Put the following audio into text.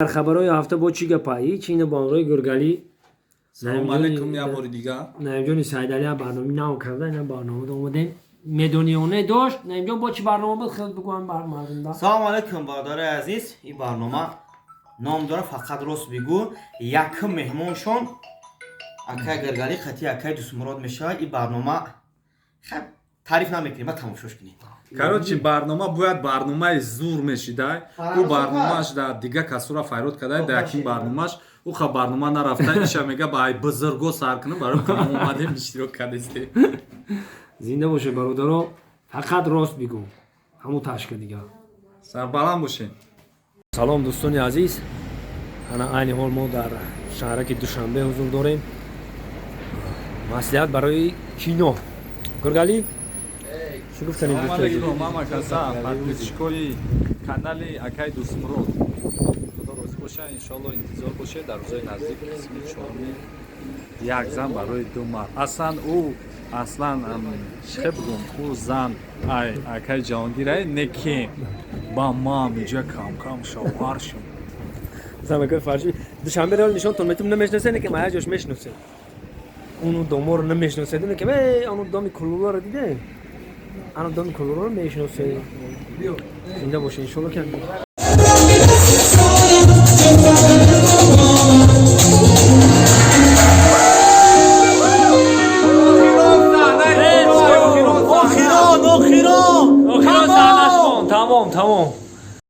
Дар хабарҳои ҳафта бо чӣ гапа? Ҳеч, ина бо ҳамроҳи Гургалӣ. Салом алейкум як бори дигар. Наимҷони Саидалӣ барномаи нав карда, ина барномада омадем. Медониёне дошт. Наимҷон, бо чӣ барнома буд, хел бигӯям бар мардумда. Салому алейкум, бародари азиз. Ин барнома ном дора «Фақат рост бигӯ». Якум меҳмоншон акай Гиргалӣ қати акай Дустмурод мешавад. Ин барнома хай таъриф намекунем, ба тамошош кунем. Короче, барнома бояд барномаи зур мешидай. Ӯ барномааш дар дига касура файрод кадай, дар якин барномаш ӯ ха барнома нарафта, иша мега ба ай бузурго сар кунем, барои мо омадем, иштирок кардестем. Зинда бошед, бародаро. «Фақат рост бигӯ». Ҳамун ташка дига. Сарбаланд бошед. Салом, дӯстони азиз. Ана айни ҳол мо дар шаҳраки Душанбе ҳузур дорем. Маслиҳат барои кино. Гургалӣ, чӣ гуфтанем? Салом алейкум, мама каса, подписчикои канали акай Дустмурод. Худо розӣ боша, иншоалло интизор бошед, дар рӯзои наздик қисми чорми «Як зан барои ду мард». Аслан ӯ аслан чӣ бигӯм, ӯ зан ай акай Ҷаҳонгирай, не ки ба мам иҷа кам-кам шавҳар шуд. Занакои фарши Душанбе ро нишонтон метум, намешносед, не ки ма ҷош мешносед. Уну доморо намешносед, не ки ану доми кулуларо дидем. Ану доми кулуларо мешносед. Зинда бошед, иншоалло ки